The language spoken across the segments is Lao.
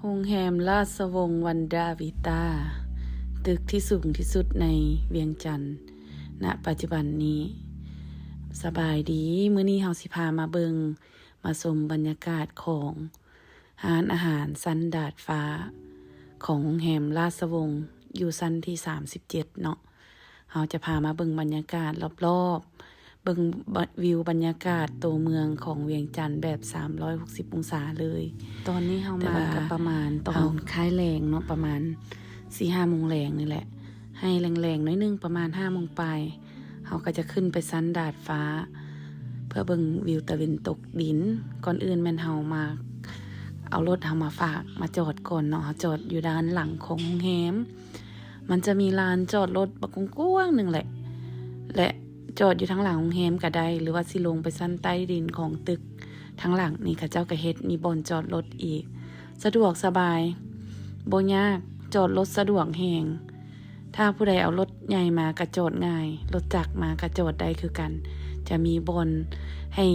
ໂຮງແຮມລາຊະວົງວັນດາວິຕາ ຕຶກທີ່ສູງທີ່ສຸດໃນວຽງຈັນ ນະປັດຈຸບັນນີ້. ສະບາຍດີ, ມື້ນີ້ເຮົາຊິພາມາເບິ່ງ ມາຊົມບັນຍາກາດຂອງຮ້ານອາຫານຊັ້ນດາດຟ້າຂອງໂຮງແຮມລາຊະວົງ ຢູ່ຊັ້ນທີສາມສິບເຈັດເນາະ. ເຮົາຈະພາມາເບິ່ງບັນຍາກາດລອບໆ ເບິ່ງ ວິວບັນຍາກາດໂຕເມືອງຂອງວຽງຈັນແບບສາມຮ້ອຍຫົກສິບອົງສາເລີຍ. ຕອນນີ້ເຮົາມາກໍປະມານຕອນຄ້າຍແລງເນາະ, ປະມານສີ່ຫ້າໂມງແລງນີ້ແຫຼະ, ໃຫ້ແລງໆໜ້ອຍໜຶ່ງ ປະມານຫ້າໂມງປາຍ ເຮົາກໍຈະຂຶ້ນໄປຊັ້ນດາດຟ້າ ເພື່ອເບິ່ງວິວຕາເວັນຕົກດິນ. ກ່ອນອື່ນແມ່ນເຮົາມາເອົາລົດເຮົາມາຝາກ ມາຈອດກ່ອນເນາະ, ເຮົາຈອດຢູ່ດ້ານຫຼັງຂອງໂຮງແຮມ. ມັນຈະມີລານຈອດລົດບັກກວ້າງໆໜຶ່ງແຫຼະ ແລະ ຈອດຢູ່ທາງຫຼັງໂຮງແຮມກໍໄດ້ ຫຼືວ່າຊິລົງໄປຊັ້ນໃຕ້ດິນຂອງຕຶກທາງຫຼັງນີ້ ເຂົາເຈົ້າກໍເຮັດມີບ່ອນຈອດລົດອີກ ສະດວກສະບາຍ ບໍ່ຍາກ, ຈອດລົດສະດວກແຮງ. ຖ້າຜູ້ໃດເອົາລົດໃຫຍ່ມາກໍຈອດງ່າຍ, ລົດຈັກມາກໍຈອດໄດ້ຄືກັນ, ຈະມີບ່ອນໃຫ້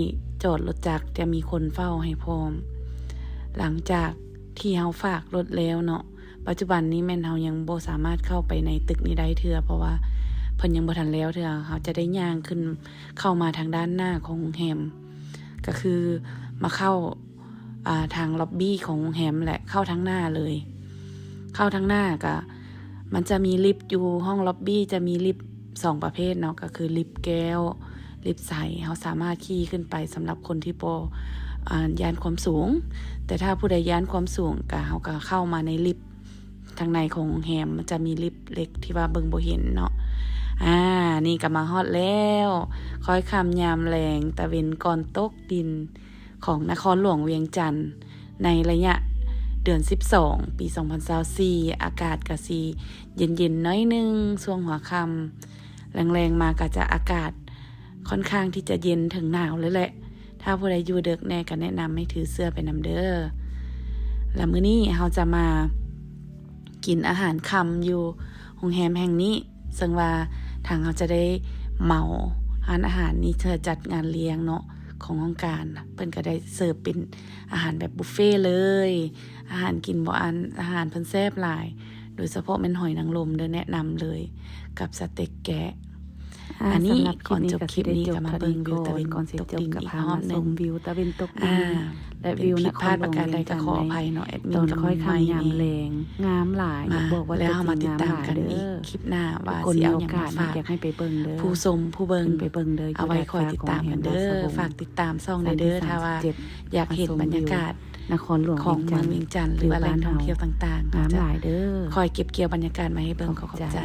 ຈອດລົດຈັກ, ຈະມີຄົນເຝົ້າໃຫ້ພ້ອມ. ຫຼັງຈາກທີ່ເຮົາຝາກລົດແລ້ວເນາະ, ປັດຈຸບັນນີ້ແມ່ນເຮົາຍັງບໍ່ສາມາດເຂົ້າໄປໃນຕຶກນີ້ໄດ້ເທື່ອ ເພາະວ່າເພິ່ນຍັງບໍ່ທັນແລ້ວເທື່ອ. ເຮົາຈະໄດ້ຍ່າງຂຶ້ນເຂົ້າມາທາງດ້ານໜ້າຂອງໂຮງແຮມ ກໍຄືມາເຂົ້າ ອ່າ ທາງລັອບບີ້ຂອງໂຮງແຮມແຫຼະ, ເຂົ້າທາງໜ້າເລີຍ. ເຂົ້າທາງໜ້າກະ ມັນຈະມີລິບຢູ່ຫ້ອງລັອບບີ້ ຈະມີລິບສອງປະເພດເນາະ, ກໍຄືລິບແກ້ວ ລິບໃສ ເຮົາສາມາດຂີ່ຂຶ້ນໄປສຳລັບຄົນທີ່ບໍ່ ອ່າ ຢ້ານຄວາມສູງ. ແຕ່ຖ້າຜູ້ໃດຢ້ານຄວາມສູງກະ ເຮົາກະເຂົ້າມາໃນລິບທາງໃນຂອງໂຮງແຮມ, ມັນຈະມີລິບເຫຼັກທີ່ວ່າເບິ່ງບໍ່ເຫັນເນາະ. ອ່າ ນີ້ກະມາຮອດແລ້ວ, ຄ້ອຍຄ່ຳຍາມແລງ, ຕາເວັນກ່ອນຕົກດິນ ຂອງນະຄອນຫຼວງວຽງຈັນ ໃນໄລຍະເດືອນສິບສອງ ປີສອງພັນຊາວສີ່ ອາກາດກະຊິເຢັນໆໜ້ອຍໜຶ່ງຊ່ວງຫົວຄ່ຳ, ແລງໆມາກະຈະອາກາດຄ່ອນຂ້າງທີ່ຈະເຢັນເຖິງໜາວເລີຍແຫຼະ. ຖ້າຜູ້ໃດຢູ່ເດິກແດ່ກະແນະນຳໃຫ້ຖືເສື້ອໄປນຳເດີ. ລະມື້ນີ້ເຮົາຈະມາ ກິນອາຫານຄ່ຳຢູ່ໂຮງແຮມແຫ່ງນີ້, ເຊິ່ງວ່າທາງເຮົາຈະໄດ້ເໝົາຮ້ານອາຫານນີ້ ເພື່ອຈັດງານລ້ຽງເນາະ ຂອງຫ້ອງການ. ເພິ່ນກໍໄດ້ເສີບເປັນອາຫານແບບບຸບເຟເລີຍ, ອາຫານກິນບໍ່ອັນ, ອາຫານເພິ່ນແຊບຫຼາຍ, ໂດຍສະເພາະແມ່ນຫອຍນາງລົມເດີ, ແນະນຳເລີຍ ກັບສະເຕັກແກະ. ອ່າ ອັນນີ້ ສຳລັບຄລິບນີ້ ກ່ອນຈົບຄລິບນີ້ກໍມາເບິ່ງວິວຕາເວັນຕົກດິນອີກຮອບໜຶ່ງ. ອ່າ ແລະ ວິວນະຄອນຫຼວງວຽງຈັນໃນຕອນຄ້ອຍຄ່ຳຍາມແລງ ງາມຫຼາຍ, ຢາກບອກວ່າຕົວຈິງງາມຫຼາຍເດີ. ແລ້ວເຮົາມາຕິດຕາມກັນອີກຄລິບໜ້າວ່າຊິເອົາຫຍັງມາຝາກຜູ້ຊົມຜູ້ເບິ່ງ, ເອົາໄວ້ຄອຍຕິດຕາມກັນເດີ. ຝາກຕິດຕາມຊ່ອງແດ່ເດີ ຖ້າວ່າຢາກເຫັນບັນຍາກາດນະຄອນຫຼວງວຽງຈັນ ຫຼືວ່າແຫຼ່ງທ່ອງທ່ຽວຕ່າງໆ ເຮົາຈະຄອຍເກັບກ່ຽວບັນຍາກາດມາໃຫ້ເບິ່ງ. ຂໍຂອບໃຈ.